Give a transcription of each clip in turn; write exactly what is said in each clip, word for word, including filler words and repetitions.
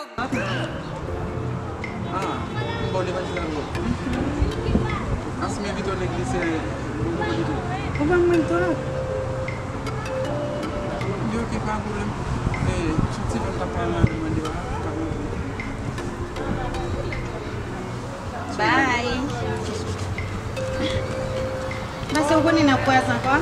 Ah, m ba w levanjil la, bro. Ansi m envite w legliz, se bon, bon, bon, bon. Ou ban mwen tou la. Li oke, pa pwoblèm. E, soti fè m ta pale la, mande w a, pa pwoblèm. Bye. Pase ou konnen n ap kwaze ankò.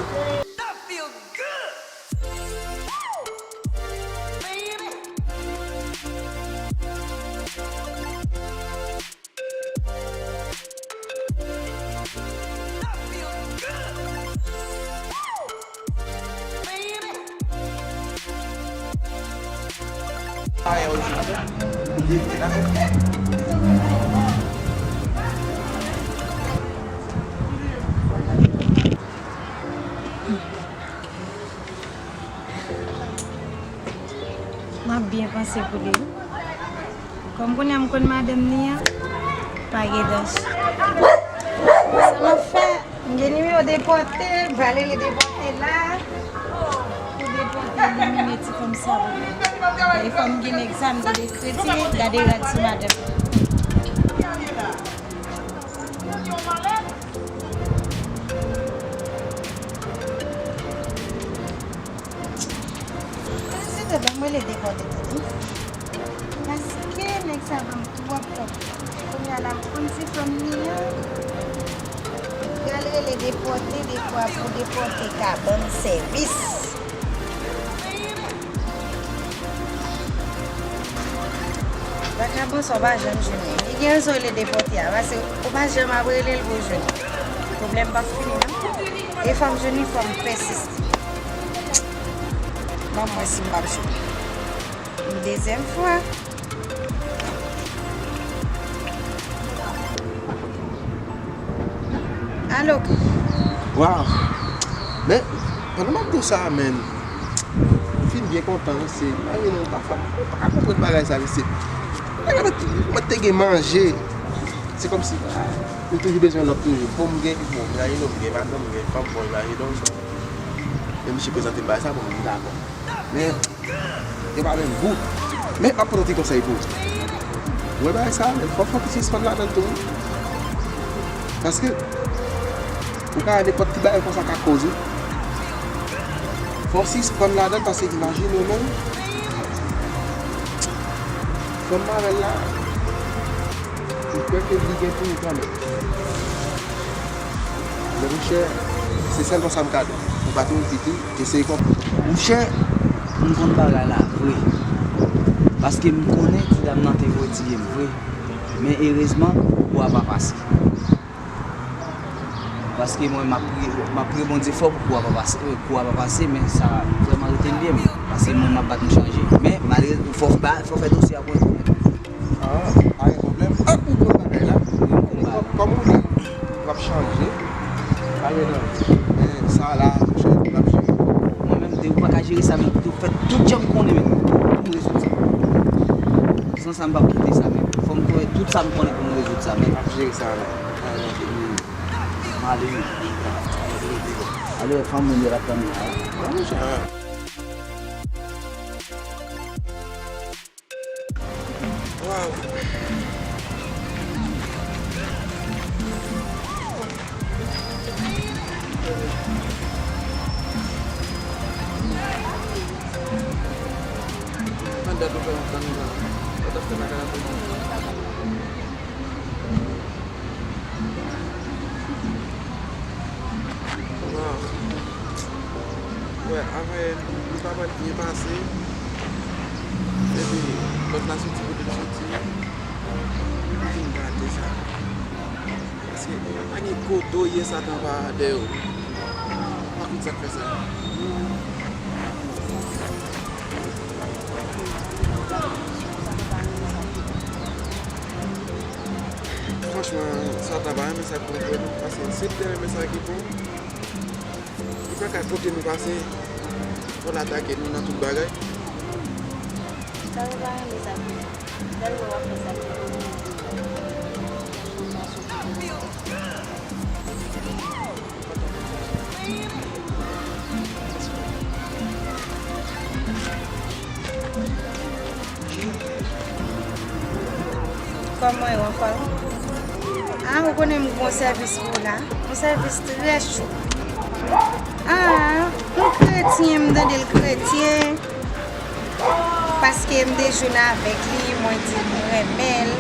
M ap byen panse pou li. Kòm kounye a m konn madanm li an, pa gen danje. Sa m ap fè, m gen nimewo depòte, m pral rele depòte la. Pou depòte elimine ti fanm sa pou mwen. E fò m gen nèg sa, m gen de kretyen, gade rad sou madanm. Sètè ban mwen rele depòte tande. Paske nèg sa ban m twòp twòp. Kounye a la m konn se fanm li an. Pral rele depòte, defwa pou depòte ka ban m sèvis. Vakabon sa w pa janm jwenn li. Li gen rezon rele depòte a, paske ou pa janm ap rele l pou w jwenn li. Pwoblèm p ap fini non. E fò m jwenn li, fò m pèsiste. Ban m wè si m p ap jwenn li. Yon dezyèm fwa. Alo. Waw. Men, pandan m ap di w sa, men, m fin byen kontan, se, imajine w, pafwa, ou pa ka konprann bagay sa, mesye. Mwen te gen manje. Se kòmsi, ah, nou toujou bezwen lòt toujou. Bon, m gen, bon, imajine w, m gen madanm, m gen fanm, bon, imajine w. Men misye prezante m bagay sa, bon, m dakò. Men, yo pa menm bout. Men, m ap pote yon ti konsèy pou ou. Ou wè bagay sa, men fò, fò w sispann ladan l tou, wi. Paske, ou ka wè nenpòt ti bagay konsa ka koz ou. Fò w sispann ladan l, paske imajine w menm, fanm m avè l la, m kwè ke li gen pou ou kanmenm. Men monchè, se sèlman sa m ka di w. Ou pa toujou piti, eseye konprann. Monchè, m konn bagay la vre. Paske m konnen ti dam nan te voye tiye m vre. Men erezman, kou a pa pase. Paske mwen, m ap priye, m ap priye Bondye fò pou kou a pa pase, kou a pa pase, men sa vrèman rete m byen, paske mwen, m ap bat m chanje. Men, malere, fò, fò fè dosye a pou entènèt. Ah, pa gen pwoblèm. Ah, ou konn bagay la. Wi, m konn bagay la. Kòm ou di, w ap chanje. Pa gen nan. Men sa la, monchè, n ap jere. Mwen menm, depi w pa ka jere sa, men ou fè tout jan m konnen, men pou m rezoud sa. San sa, m p ap kite sa, men fò m fè tout sa m konnen pou m rezoud sa, men. N ap jere sa, men. Pa gen nan. M ale wi. Ale, fanm mwen yo l ap tann mwen la. Wi, monchè. Waw. Mwen dat ou fè m tann la. Ou t ap fè bagay la pou mwen. Waw. Wè, avè nou pa pral byen pase. Epi lòt la soti kote l soti. Li vin gate sa. Paske pa gen kote w ye Satan pa dèyè w. Pa konn sa k fè sa. Franchman, Satan pa renmen sa k bon pou nou, paske si l te renmen sa ki bon, li pa ka kote nou pase pou l atake nou nan tout bagay. Satan pa renmen sa ki bon. Lè l wè w ap fè sa ki bon, li di w, Mwen, Rafael. Ah, ou konnen m gon sèvis pou ou la. Yon sèvis trè cho. Ah, yon kretyen, m tande l kretyen. Paske m te jwenn avèk li, mwen di m renmen l.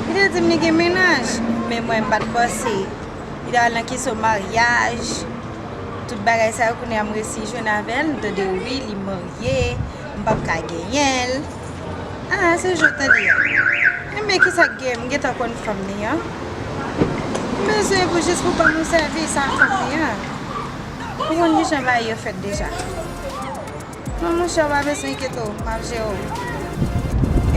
Li te di m li gen mennaj, men mwen m pa t panse. Li t al nan kesyon maryaj. Tout bagay sa yo, kounye a m resi jwenn avè l, m tande wi, li marye, m p ap ka genyen l. Ah, se jan w tande a. Enben, kisa k gen? M gentan konn fanm li an. M bezwen pou jis pou ban m yon sèvis a fanm li an. Ou konn kijan bagay yo fèt deja. Non, monchè, w pa bezwen enkyete w, m ap jere w.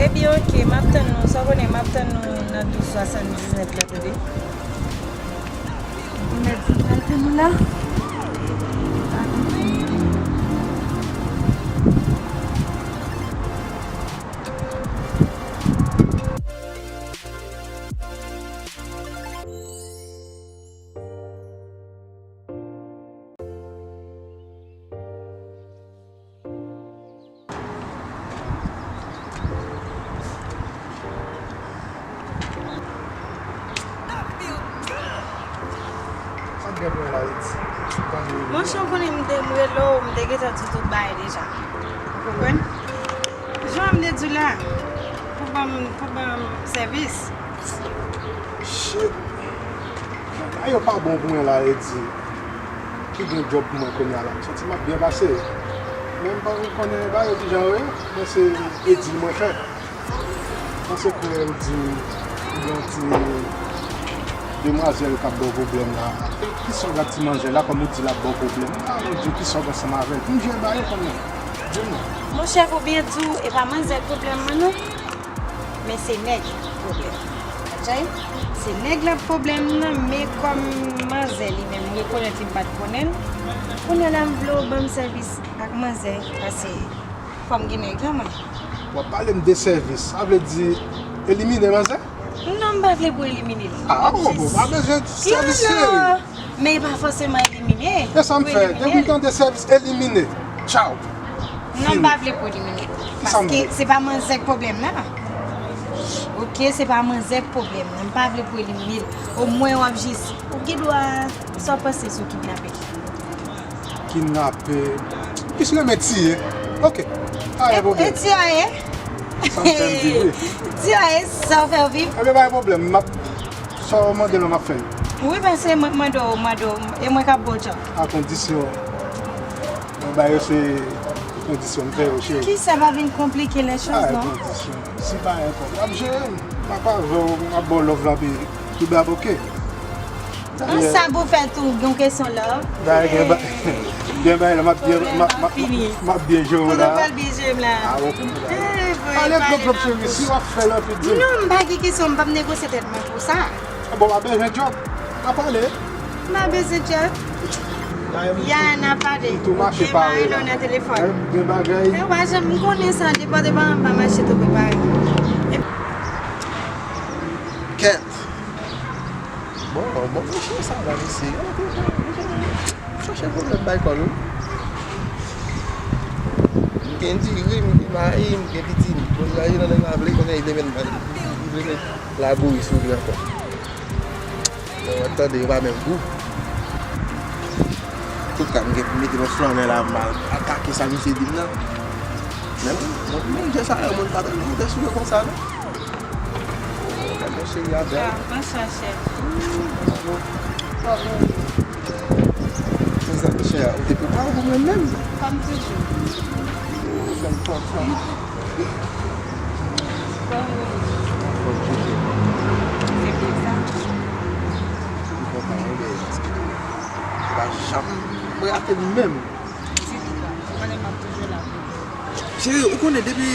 Ebyen, oke, m ap tann nou. Sa w konnen, m ap tann nou nan douz swasanndiznèf la, tande. Ou mèt di m al tann ou la? Monchè, w konnen m te m rele w, m te gentan di tout bagay deja. Ou konprann? Jan m te di w la, pou ban m, pou ban m sèvis. Shit. Bagay yo pa bon pou mwen la, Eddy. Ki gen djòb pou mwen kounye a la. M santi m ap byen pase. Men m pa konnen bagay yo kijan yo ye, men se Eddy mwen fè. Panse kwè ou di m gen yon ti demwazèl k ap ba w pwoblèm la. Kisa w gad ti manzè la kòm ou di l ap ba w pwoblèm? M pa vle di w kisa w gen ansanm avè l. Pou m jere bagay yo kòman? Di m non. Monchè, pou byen di w, e pa manzè k pwoblèm mwen non. Men se nèg pwoblèm. Ok? Se nèg la pwoblèm nan, men kòm manzè li menm rekonèt li pa t konnen l, kounye a la m vle w ban m sèvis ak manzè, paske fò m gen nèg lan mwen. W ap pale m de sèvis, sa vle di elimine manzè? Non, m pa vle pou elimine l. Ah, m ap bon, jis pa bezwen sèvis serye. Men e pa fòseman elimine. E sa m fè, depi m tande sèvis elimine. Tchaw. Non, m pa vle pou elimine. Paske se pa manzè k pwoblèm nan. Ok, se pa manzè k pwoblèm nan. M pa vle pou elimine l. Omwen w ap jis, ou gen dwa, sa w panse sou kidnape? Kidnape. Plis renmen tiye. Ok. Pa gen pwoblèm. E tiye anyen? Sa m fè m viv, wi. Tiye anyen, sa w fè w viv? Ebyen, pa gen pwoblèm. M ap Sa w mande la, m ap fè l. Wi, paske mwen k mande w, mande w, e mwen k ap ba w djòb. A kondisyon. Mwen ba yo se kondisyon m fè yo, cheri. Kisa pa vin konplike lè choz, non? A kondisyon. Si pa enpòtan, m ap jere m. M ap avè w, m ap ba w love la, pi tout bagay ap oke. An sa pou fè tou, gen kesyon love. Dayè, gen ba-, gen bagay la, m ap byen, m ap, m ap, m ap byen jere w la. Kote w pral byen jere m la? A, bon. Ale, plop, plop, cheri, si w ap fè l anpil, di m. Non, m pa gen kesyon, m p ap negosye tèt mwen pou sa. A bon, w pa bezwen djòb? N a pale. M pa bezwen djòb. Ya, n a pale. M tou mache pare la. Gen bagay. E, w pa janm, m konnen sa, depandeman m pa mache twò prepare. Kèt. Bon, bon, mesye sa la, mesye. Chache pwoblèm bay kò nou. M gen diri, m gen mayi, m gen pitit. Bon, imajine nèg la vle konnen li vle met, li vle met labouyi sou li ankò. Lè w ap tande, yo pa menm gou. Antouka, m gen pou mete yon flanè la, m al atake sa misye di m nan. Men, bon, moun jan sa yo, moun pa tande moute sou yo konsa, non. Gade cheri avè l. Ah, pran sa, chèf. Kòman ou ye? Mezanmi, chè, ou te prepare pou mwen menm? Kòm toujou. Ou fè m kontan. Kòm toujou. Se pou sa. Mwen kontan, wi, men, paske ou pa janm rate m menm. Ditou pa. Ou konnen m ap toujou la pou ou. Cheri, ou konnen depi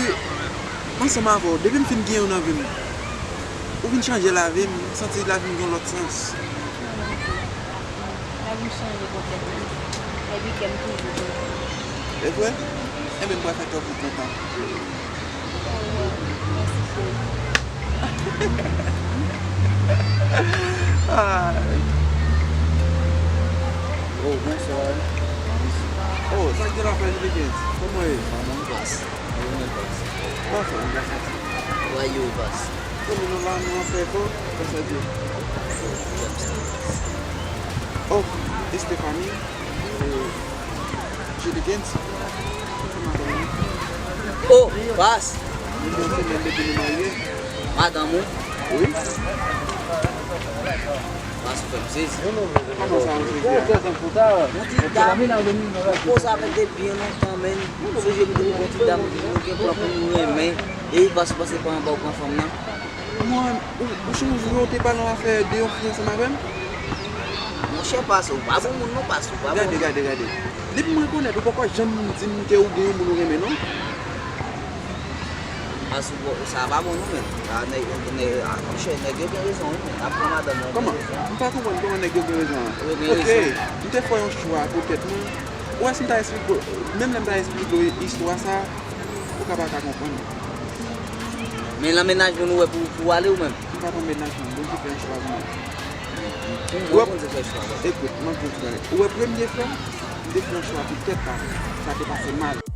m ansanm avè w, depi m fin gen ou nan vi m, ou vin chanje lavi m, m santi lavi m gen yon lòt sans. Lavi m chanje konplètman. Epi kè m toujou kontan. E vre? Enben, m pral fè kè w kontan. Oh, wow. Mèsi, cheri. Ah. Oh, bonswa. Bonswa. Oh, sa k gen la fè, Julie Gates? Kòman w ye? Sa mwen bas. Mwen bas. Kòman w fè? Mwen bas. Why you bas? Nou la, nou an fè kò, kòman sa di? Oh, Estefani, euh, Julie Gaines, se madanm mwen. Oh, Pas! Nou gen yon semèn depi nou marye. Madanm ou? Wi. Pas ou fè m sezi. Kòman sa, ou sezi a? Yon ti dam, m koze avè l depi byen lontan, men m sonje m te wè yon ti dam, nou gen plan pou nou renmen, e Pas ou pase pa anba ou pran fanm nan. Mwen, ou, ou sonje ou te pale yon afè de yon fi ansanm avè m? Monchè, Pas, ou pa bon moun non, Pas, ou pa bon moun. Gade, gade, gade. Depi m rekonèt ou, poko janm di m ke ou gen yon moun ou renmen non. Pas, ou, sa pa bon non, men. A, nèg, nèg, a, monchè, nèg yo gen rezon, wi, men. N ap pran madanm nan, yo gen rezon. Kòman? M pa konprann kòman nèg yo gen rezon an. Yo gen rezon. Ok, m te fè yon chwa pou tèt mwen. Ou wè si m ta esplike, menm lè m ta esplike w istwa sa, ou ka pa ka konprann. Men nan mennaj mwen ou wè pou, pou w ale ou menm? M pa nan mennaj mwen, Bondye fè yon chwa pou mwen. Pou mwen, Bondye fè chwa, bro. Ekout, mwen di w bagay. Ou wè premye fwa, m te fè yon chwa pou tèt pa m. Sa te pase mal.